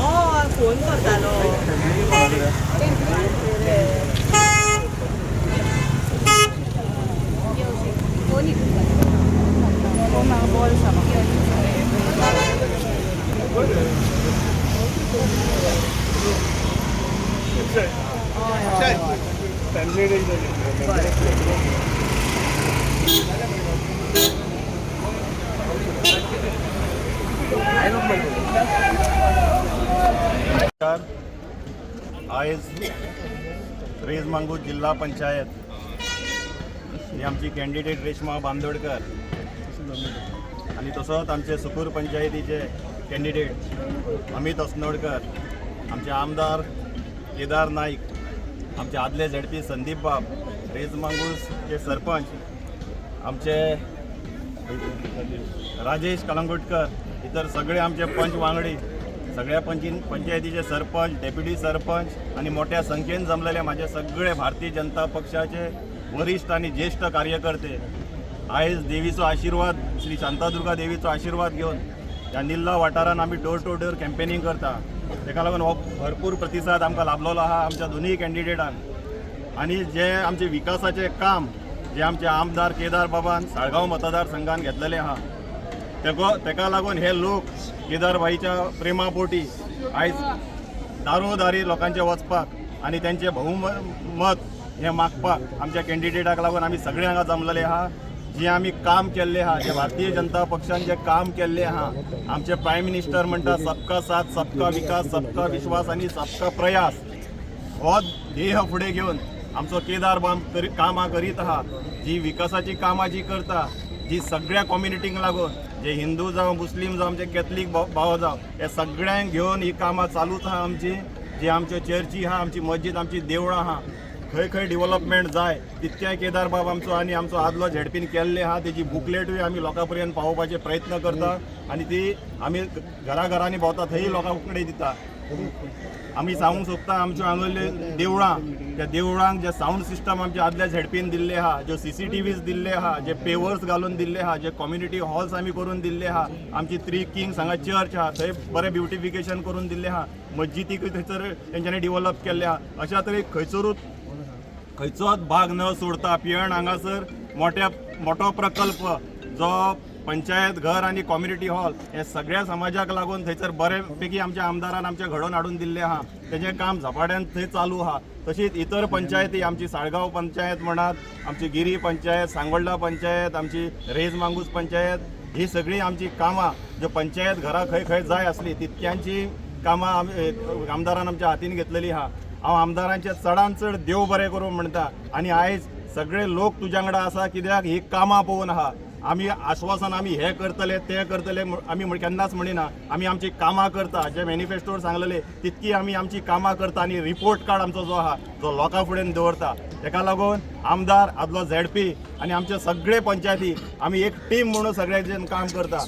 哦，滚करतालो. नमस्कार. आयज रेज मांगूस जिल्हा पंचायत ही आमची कॅन्डिडेट रेश्मा बांदोडकर आनी तसोच आमचे सुकूर पंचायतीचे कॅन्डिडेट अमित अस्नोडकर, आमचे आमदार केदार नाईक, आमचे आदले झेडपी संदीप बाब, रेज मांगूसचे सरपंच आमचे राजेश कलंगुटकर, इतर सगळे आमचे पंच वांगडी, सगळ्या पंचायतीचे सरपंच, डेप्युटी सरपंच आणि मोठ्या संख्येन जमलेले माझे सगळे भारतीय जनता पक्षाचे वरिष्ठ आणि ज्येष्ठ कार्यकर्ते, आयज देवीचो आशिर्वाद, श्री शांतादुर्गा देवीचो आशिर्वाद घेवन ह्या निल्ला वाठारान आमी डोर टू डोर कॅम्पेनींग करता. तेका लागून हो भरपूर प्रतिसाद आमकां लाभलेलो आहा आमच्या दोनूय कॅन्डिडेटांक. आणि जे आमचे विकासाचे काम जे आमचे आमदार केदार बाबान साळगांव मतदारसंघान घेतलेले आहा, तेको तेका लागून हे लोक केदार भाईच्या प्रेमापोटी आयज दारोदारी लोकांचे वचपाक आनी तेंचे बहुमत हे मागपाक आमच्या कॅन्डिडेटाक लागून आमी सगळे हांगा जमलेले आहा. जे आमी काम केल्ले आहा, जे भारतीय जनता पक्षान जे काम केल्ले आहा, आमचे प्रायम मिनिस्टर म्हणटा सबका साथ, सबका विकास, सबका विश्वास आनी सबका प्रयास, हो ध्येय फुडें घेवन आमचो केदार बाब कामां करीत आहा. जी विकासाची कामां जी करता, जी सगळ्या कम्युनिटींक लागून, जे हिंदू जावं, मुस्लीम जावं, आमचे कॅथलीक भाव जावं, हे सगळ्यांक घेवन ही कामां चालूच आहा आमची. जी आमच्यो चर्ची आहा, आमची मस्जीद, आमची देवळां आहा, खंय खंय डिवलपमेंट जाय तितकें केदार बाब आमचो आनी आमचो आदलो झेडपीन केल्ले आहा. तेजी बुकलेटूय आमी लोकां पर्यंत पावोवपाचे प्रयत्न करता आनी ती आमी घराघरांनी भोंवता, थंय लोकां कडेन दिता. आमी सांगूंक सोदता, आमच्यो हांगासरल्यो देवळां, त्या देवळांक जे सावंड सिस्टम आमच्या आदल्या झेडपीन दिल्ले आहा, ज्यो सीसीटीव्हीज दिल्ले आहा, जे पेवर्स घालून दिल्ले आहा, जे कम्युनिटी हॉल्स आमी करून दिल्ले आहा, आमची थ्री किंग्स हांगा चर्च आहा थंय बरें ब्युटिफिकेशन करून दिल्लें आहा, मस्जिदीकूय थंयसर तेंच्यांनी डिवलप केल्लें आहा. अशा तरेन खंयसरूच खंयचोच भाग न सोडता पियण हांगासर मोठो प्रकल्प जो पंचायत घर आनी कम्युनिटी हॉल हे सगळ्या समाजाक लागून थंयसर बरे पैकी आमच्या आमदारान आमच्या घडोवन हाडून दिल्लें आहा. तेजें काम झपाट्यान थंय चालू आहा. तशीच इतर पंचायती, आमची साळगांव पंचायत म्हणात, आमची गिरी पंचायत, सांगोल्डा पंचायत, आमची रेज मांगूस पंचायत, ही सगळीं आमची कामां ज्यो पंचायत घरां खंय खंय जाय आसली तितक्यांची कामां आमदारान आमच्या हातीन घेतलेली आहा. हांव आमदारांचे चडान चड देव बरें करूं म्हणटा आनी आयज सगळे लोक तुज्या वांगडा आसा, कित्याक ही कामां पळोवन आहा. आमी आश्वासन आमी हे करतले ते करतले आमी केन्नाच म्हणिना. आमी आमची कामां करता, जे मॅनिफेस्टोर सांगलेले तितकी आमी आमची कामां करता आनी रिपोर्ट कार्ड आमचो जो आहा जो लोकां फुडें दवरता. तेका लागून आमदार, आदलो झेडपी आनी आमचे सगळे पंचायती आमी एक टीम म्हणून सगळ्यांचें काम करता.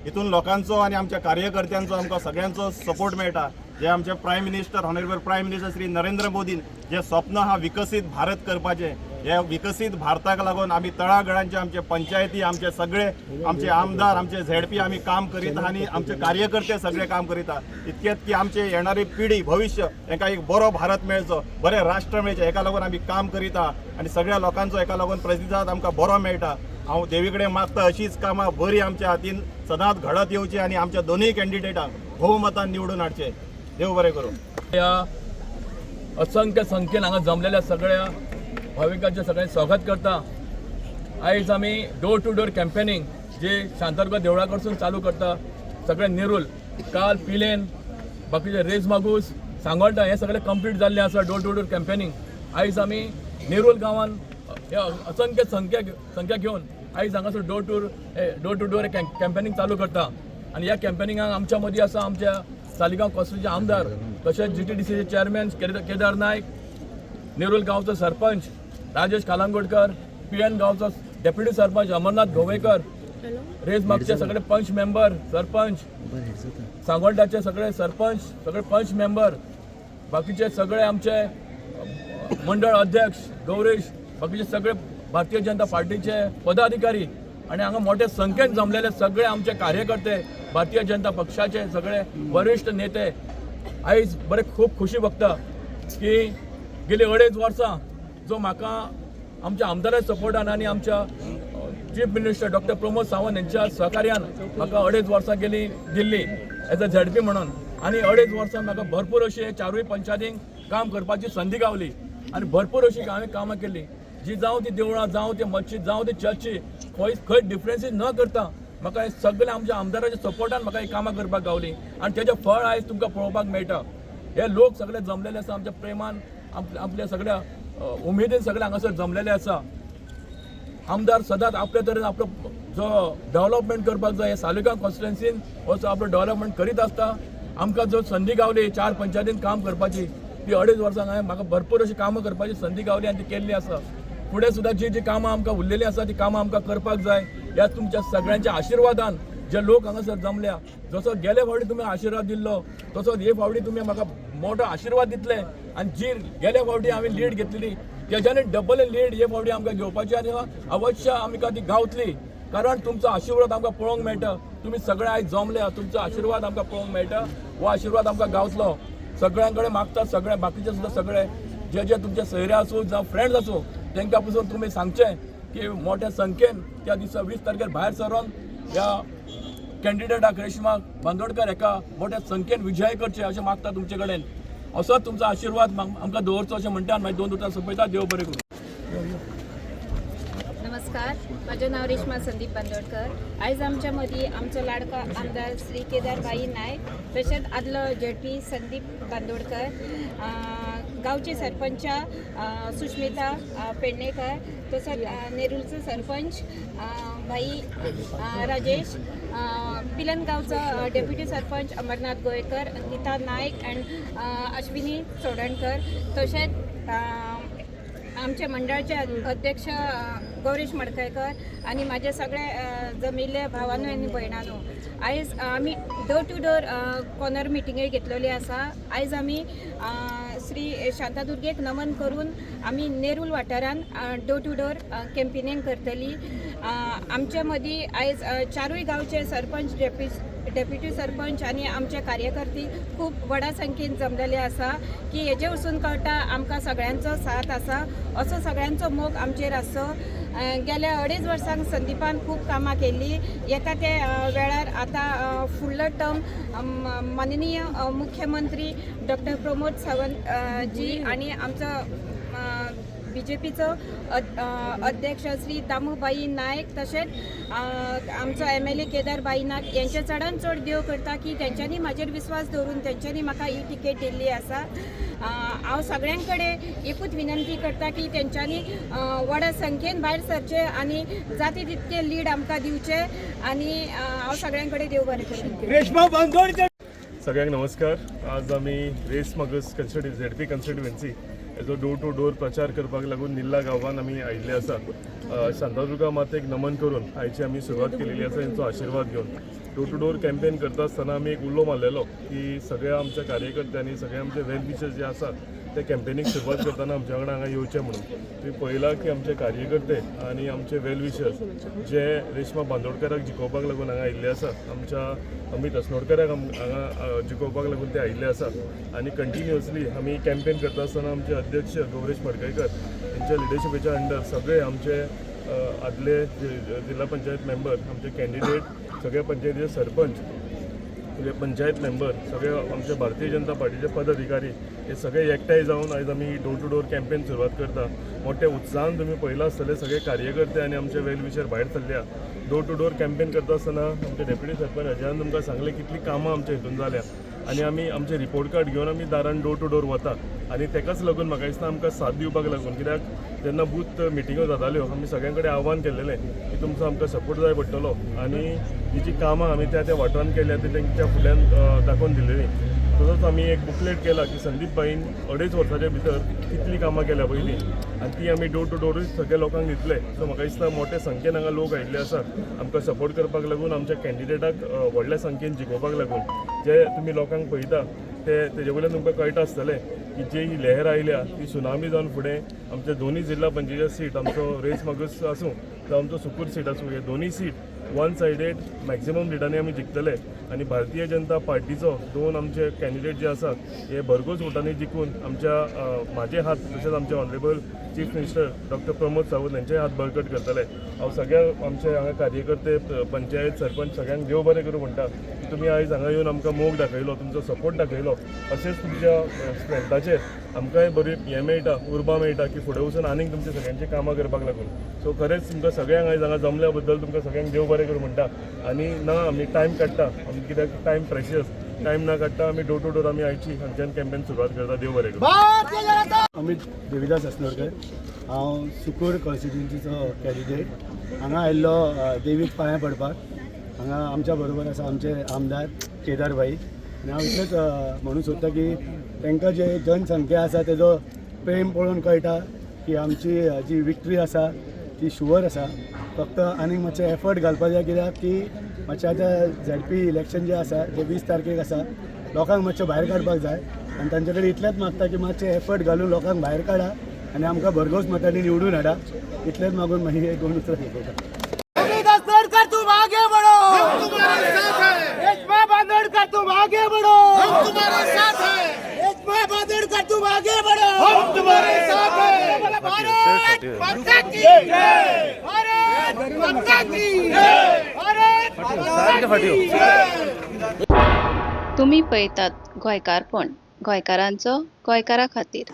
हितून लोकांचो आनी आमच्या कार्यकर्त्यांचो आमकां सगळ्यांचो सपोर्ट मेळटा. जे आमचे prime minister, honourable prime minister Shri Narendra मोदीन जे स्वप्न आहा विकसीत भारत करपाचें, हे विकसीत भारताक लागून आमी तळागळांचे आमचे पंचायती, आमचे सगळे आमचे आमदार, आमचे झेडपी आमी काम करीत आनी आमचे कार्यकर्ते सगळे काम करीत. इतकेच की आमचे येणारी पिढी भविष्य हेका एक बरो भारत मेळचो, बरें राष्ट्र मेळचें, हेका लागून आमी काम करीत आनी सगळ्या लोकांचो हेका लागून प्रतिसाद आमकां बरो मेळटा. हांव देवी कडेन मागता अशीच कामां बरी आमच्या हातीन सदांच घडत येवची आनी आमच्या दोनूय कॅन्डिडेटांक भोवमतान निवडून हाडचे. देव बरें करूं. या असंख्य संख्येन हांगा जमलेल्या सगळ्या भाविकांचे सगळ्यांचे स्वागत करता. आयज आमी डोर टू डोर कॅम्पेनिंग जे शांतादुर्गा देवळा कडसून चालू करता, सगळे नेरूल, काल पिलेन, बाकीचे रेज मागूस, सांगोल्डा हे सगळे कंप्लीट जाल्ले आसा डोर टू डोर कॅम्पेनिंग. आयज आमी नेरूल गांवान हे असंख्य संख्या संख्या घेवन आयज हांगासर door to door campaigning चालू करता. आनी ह्या कॅम्पेनिंगाक आमच्या मदीं आसा आमच्या सालिगांव कॉन्स्टिट्युएन्सीचे आमदार, तशेंच जीटीडीसीचे चेअरमॅन केदार नायक, नेरूल गांवचो सरपंच राजेश कालांगोडकर, पिएन गांवचो डेप्युटी सरपंच अमरनाथ गोवेकर, रेजमागचे सगळे पंच मेंबर सरपंच, सांगोल्डाचे सगळे सरपंच, सगळे पंच मेंबर, बाकीचे सगळे आमचे मंडळ अध्यक्ष गौरीश, बाकीचे सगळे भारतीय जनता पार्टीचे पदाधिकारी आणि हांगा मोठे संख्येन जमलेले सगळे आमचे कार्यकर्ते, भारतीय जनता पक्षाचे सगळे वरिश्ठ नेते. आयज बरें खूब खुशी भोगता की गेली 2.5 वर्सां जो म्हाका आमच्या आमदारा सपोर्टान आनी आमच्या chief minister doctor Pramod Sawant यांच्या सहकार्यान म्हाका 2.5 वर्सां गेली दिल्ली एज अ झेडपी म्हणून. आनी 2.5 वर्सां म्हाका भरपूर अशी चारूय पंचायतींक काम करपाची संदी गावली आनी भरपूर अशी हांवें कामां केली, जी जावं ती देवळां, जावं ती मस्जिद, जावं ती चर्ची, खंय खंय डिफरन्सीस न करता म्हाका हे सगळे आमच्या आमदाराच्या सपोर्टान म्हाका ही कामां करपाक गावली. आनी तेजें फळ आयज तुमकां पळोवपाक मेळटा. हे लोक सगळे जमलेले आसा आमच्या प्रेमान, आपल्या सगळ्या उमेदीन सगळे हांगासर जमलेले आसा. आमदार सदांच आपल्या तरेन आपलो जो डेव्हलपमेंट करपाक जाय हे सालिगांव कॉन्स्टिट्युएन्सीन हो आपलो डेव्हलपमेंट करीत आसता. आमकां जो संदी गावली चार पंचायतीन काम करपाची, ती 2.5 वर्सां हांवें म्हाका भरपूर अशी कामां करपाची संदी गावली आनी ती केल्ली आसा. फुडें सुद्दां जी जी कामां आमकां उरलेलीं आसा ती कामां आमकां करपाक जाय. ह्या तुमच्या सगळ्यांच्या आशिर्वादान जे लोक हांगासर जमल्या, जसो गेले फावटी तुमी आशिर्वाद दिल्लो तसोच हे फावटी तुमी म्हाका मोठो आशिर्वाद दितले. आनी जी गेल्या फावटी हांवें लीड घेतलेली तेज्यानी डबल लीड हे फावटी आमकां घेवपाची आनी अवश्य आमकां ती गावतली, कारण तुमचो आशिर्वाद आमकां पळोवंक मेळटा. तुमी सगळे आयज जमल्या, तुमचो आशिर्वाद आमकां पळोवंक मेळटा, हो आशिर्वाद आमकां गावतलो. सगळ्यां कडेन मागता, सगळे बाकीचे सुद्दां सगळे जे जे तुमचे सोयरे आसूं जावं फ्रेंड्स आसूं तांकां पसून तुमी सांगचें की मोठ्या संख्येन त्या दिसा 20 तारखेर भायर सरोन ह्या कॅन्डिडेटाक रेश्मा बांदोडकर हेका मोठ्या संख्येन विजय करचे अशें मागता तुमचे कडेन. असोच तुमचो आशिर्वाद आमकां दवरचो अशें म्हणटा आनी मागीर दोन उतरां सोंपयता. देव बरें करूं. नमस्कार, माझे नाव रेश्मा संदीप बांदोडकर. आयज आमच्या मदीं आमचो लाडको आमदार श्री केदारभाई नायक, तशेंच आदलो झेडपी संदीप बांदोडकर, गांवचे सरपंच सुष्मिता पेडणेकर, तसोच नेरूलचो सरपंच भाई राजेश, पिलन गांवचो डेप्युटी सरपंच अमरनाथ गोवेकर, अंकिता नायक अँड अश्विनी चोडणकर, तशेंच आमचे मंडळाचे अध्यक्ष गौरीश मडकयकर आणि माझे सगळे जमिल्ले भावानो आनी भयणानो, आयज आमी डोर टू डोर कॉर्नर मिटिंगय घेतलेली आसा. आयज आमी श्री शांतादुर्गेक नमन करून आमी नेरूल वाठारान डोर टू डोर कॅम्पेनिंग करतली. आमच्या मदीं आयज चारूय गांवचे सरपंच, डेप्युटी सरपंच आनी आमचे कार्यकर्ते खूब व्हडा संख्येन जमलेले आसा की हेजे वचून कळटा आमकां सगळ्यांचो साथ आसा, असो सगळ्यांचो मोग आमचेर आसचो. गेल्या 2.5 वर्सांक संदीपान खूब कामां केल्ली. येता ते वेळार आतां फुडलो टर्म माननीय मुख्यमंत्री डॉक्टर प्रमोद सावंत जी आनी आमचो बीजेपीचो अध्यक्ष श्री दामूभाई नायक, तशेंच आमचो एमएलए केदारभाई नायक यांचे चडान चड देव करता की तेंच्यांनी म्हाजेर विस्वास दवरून तेंच्यांनी म्हाका ही तिकेट दिल्ली आसा. हांव सगळ्यां कडेन एकूच विनंती करता की तेंच्यांनी व्हडा संख्येन भायर सरचे आनी जाता तितके लीड आमकां दिवचे आनी हांव सगळ्यां कडेन देव बरें करूं. रेश्मा बांदोडकर. सगळ्यांक नमस्कार. आज आमी रेस मागस झेडपी कन्स्टिट्युएन्सी हेजो डोर टू डोर प्रचार करपाक लागून निल्ला गांवान आमी आयिल्ले आसा. शांतादुर्गा मातेक नमन करून आयची आमी सुरवात केलेली आसा, हेंचो आशिर्वाद घेवन. डोर टू डोर कॅम्पेन करता आसतना आमी एक उलो मारलेलो की सगळ्या आमच्या कार्यकर्त्यांनी, सगळे आमचे वेल विशर्स जे आसात ते कॅम्पेनीक सुरवात करतना आमच्या वांगडा हांगा येवचे म्हणून. तुमी पळयलां की आमचे कार्यकर्ते आनी आमचे वेल विशर्स जे रेश्मा बांदोडकराक जिखोवपाक लागून हांगा आयिल्ले आसा, आमच्या अमीत असनोडकराक हांगा जिखोवपाक लागून ते आयिल्ले आसा. आनी कंटिन्युअसली आमी कॅम्पेन करता आसतना आमचे अध्यक्ष गौरेश मडकयकर यांच्या लिडरशिपेच्या अंडर सगळे आमचे आदले जिल्हा पंचायत मेंबर, आमचे कॅन्डिडेट, सगळे पंचायतीचे सरपंच, सगळे पंचायत मेंबर, सगळे आमचे भारतीय जनता पार्टीचे पदाधिकारी हे सगळे एकठांय जावन आयज आमी डोर टू डोर कॅम्पेन सुरवात करता. मोठ्या उत्साहान तुमी पळयलां आसतलें, सगळे कार्यकर्ते आनी आमचे वेल विशर भायर सरल्या. डोर टू डोर कॅम्पेन करता आसतना आमचे डेप्युटी सरपंच अजयान तुमकां सांगलें कितली कामां आमच्या हितून जाल्या आनी आमी आमचे रिपोर्ट कार्ड घेवन आमी दारान डोर टू डोर वता. आनी तेकाच लागून म्हाका दिसता आमकां साथ दिवपाक लागून, कित्याक जेन्ना बूथ मिटिंगो जाताल्यो आमी सगळ्यां कडेन आव्हान केल्लेलें की तुमचो आमकां सपोर्ट जाय पडटलो आनी ही जी कामां आमी त्या त्या वाठारान केल्या ती तेंच्या फुडल्यान दाखोवन दिलेली. तसोच आमी एक बुकलेट केला की संदीप भाईन 2.5 वर्साच्या भितर कितलीं कामां केल्या पयलीं आनी ती आमी डोर टू डोरूय सगळ्या लोकांक दितले. सो म्हाका दिसता मोठ्या संख्येन हांगा लोक आयिल्ले आसात आमकां सपोर्ट करपाक लागून, आमच्या कॅन्डिडेटाक व्हडल्या संख्येन जिखोवपाक लागून. जे तुमी लोकांक पळयता ते तेजे वयल्यान तुमकां कळटा आसतलें की जी ही लहर आयल्या ती सुनामी जावन फुडें आमच्या दोनूय जिल्हा पंचायतीच्या सीट, आमचो रेस मागूस आसूं जावं आमचो सुकूर सीट आसूं, हे दोनूय सीट वन सायडेड मॅक्झिमम लिडांनी आमी जिखतले. आनी भारतीय जनता पार्टीचो दोन आमचे कॅन्डिडेट जे आसात हे भरघोस वोटांनी जिखून आमच्या म्हाजे हात तशेंच आमचे honourable chief minister doctor Pramod Sawant हेंचे हात बळकट करतले. हांव सगळ्या आमचे हांगा कार्यकर्ते, पंचायत सरपंच सगळ्यांक देव बरें करूं म्हणटा की तुमी आयज हांगा येवन आमकां मोग दाखयलो, तुमचो सपोर्ट दाखयलो. अशेंच तुमच्या स्ट्रेंथाचेर आमकांय बरी हें मेळटा, उर्बा मेळटा की फुडें वचून आनीक तुमच्या सगळ्यांची कामां करपाक लागून. सो खरेंच तुमकां सगळ्यांक आयज हांगा जमल्या बद्दल तुमकां सगळ्यांक देव बरें करूं म्हणटा. आनी ना आमी टायम काडटा आमी, कित्याक टायम प्रेशियस, टायम ना काडटा आमी डोर टू डोर आमी आयची हांगच्यान कॅम्पेन सुरवात करता. देव बरें करूं. अमित देविदास असनोडकर, हांव सुकूर कॉन्स्टिट्युन्सीचो कॅन्डिडेट. हांगा आयिल्लो देवीक पांयां पडपाक. हांगा आमच्या बरोबर आसा आमचे आमदार केदार भाई. आनी हांव इतलेंच म्हणूंक सोदता की तांकां जे जनसंख्या आसा तेजो प्रेम पळोवन कळटा की आमची जी विक्ट्री आसा ती शुवर आसा. फक्त आनीक मातशें एफर्ट घालपाक जाय, कित्याक की मातशें आतां झेडपी इलेक्शन जें आसा जें 20 तारखेक आसा, लोकांक मातशें भायर काडपाक जाय. आनी तांचे कडेन इतलेंच मागता की मातशें एफर्ट घालून लोकांक भायर काडा आनी आमकां भरघोस मतांनी निवडून हाडा. इतलेंच मागून मागीर हे दोन उतरां सोंपयता. बांदोडकर, तुम आगे बढ़ो, हम तुम्हारे साथ हैं. रेशमा बांदोडकर, तुम आगे बढ़ो, हम तुम्हारे साथ हैं. रेशमा बांदोडकर, तुम आगे बढ़ो, हम तुम्हारे साथ हैं. भारत माता की जय! भारत माता की जय! भारत माता की जय! तुमी पळयतात गोंयकारपण, गोंयकारांचो गोंयकारा खातीर.